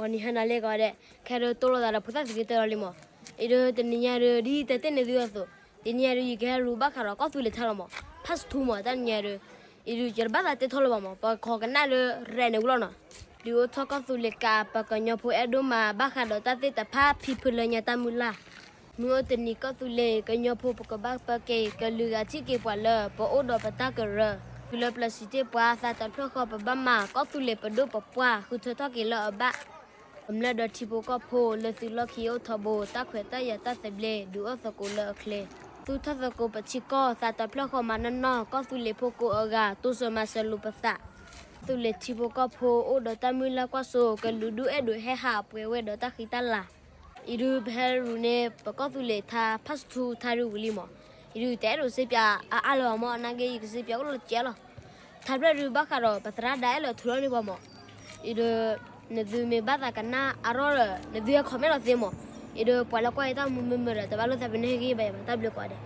အီၤနံၤဟါနၤလၢကီးဒဲး ခဲဒုးတိၢ်လိာ်သးဒီးဖိသၣ်သံးကတၢၢ်လီၤလံမး. အံၤဒုးတနံၤညါဒုး ဒ်တဲတ့ၢ်န့ၢ်သုအသိး, တနံၤညါဒုး ယကဟဲရူဘၣ်ဃးဒီးကီၢ်သူလ့ၤထါလီၤမး, ဖးစထူမး တၢ်နံၤညါဒုး, အံၤဒုး ယတဘၣ်သးတဲထီၣ်လၢၤဘၣ်မး, ပခိးကနၣ်လၢရဲၣ်န့ၣ်ဝံၤလီၤနီၤ. ဒုးအိၣ်ထီၣ်ကီၢ်သူလ့ၤကး ပကညီဖိအဲၣ်ဒိးမၤဘၣ်ဃးဒီးတၢ်သ့ၣ်တဖၣ် ဖံဖုလၢညါတၢ်မုၢ်လၢ် မုၢ်အိၣ်တနံၤကီၢ်သူလ့ၤ ကညီဖိပကဘၣ်ပၢက့ၤ ကလုာ်ဂၤထံၣ်က့ၤပှၤလၢ ပအိၣ်ဒီးပတၢ်ကရၢ, တုၤလၢပျၢၤစံးတ့ၢ်ပှၤ သးတဖျၢၣ်ဃီပဘၣ်မၤ ကီၢ်သူလ့ၤပဒိၣ်ပပှၢ် ဃုထၢထီၣ်က့ၤလၢအဘၣ်, ကမျၢၢ်ဒီးထံဖိကီၢ်ဖိ လၢသုလီၢ်ခံအိၣ်ထီဘိ တၢ်ခွဲးတၢ်ယာ်တၢ်သဘျ့ ဒုးအိၣ်သကိးလၢအချ့, သူၣ်ထီၣ်သကိးပထံကီၢ် သးတဖျၢၣ်ဃီမၤနီၢ်နီၢ် ကီၢ်သူလ့ၤဖိကိးအဂၤ တိစၢၤမၤစၢၤလိာ်ပသး ကီၢ်သူလ့ၤထံဖိကီၢ်ဖိ အိၣ်ဒီးတၢ်မုၢ်လၢ်ကွၢ်စိ ကလုာ်ဒူၣ်အဲၣ်ဒိးဟဲဟးပှဲၤဝဲဒီးတၢ်ဃံတၢ်လၤ, အံၤဒုးပဟဲရူန့ၢ် ပကီၢ်သူလ့ၤထါ ဖးစထူထါဒုးဝံၤလံမး. အံၤဒုးတအဲၣ်ဒိးစ့ပၠးအါအါလၢၤဘၣ်မး, နာ်က့ယကစ့ပၠးအိၣ်လီၤကဲလီၤ. ထါဖျၢၣ်ဒုးဘၣ်ဃးဒီး ပသရၣ်ဒါအဲၣ်လၢထုးထီၣ်န့ၢ်ပှၤမး. အံၤဒုး နသုမ့ၢ်ဘၣ်သးကနၣ်အါထီၣ်ဒီး နသုဟဲ comment လီၤသ့မး. အံၤဒုးပှၤလၢကွၢ်ယတၢ်မူမုာ်မုာ်ဒီး တဘၣ်လိာ်သးပန့ၢ်ဂ့ၤဘၣ်ယၤဘၣ်, တၢ်ဘျုးကိးဂၤဒဲး.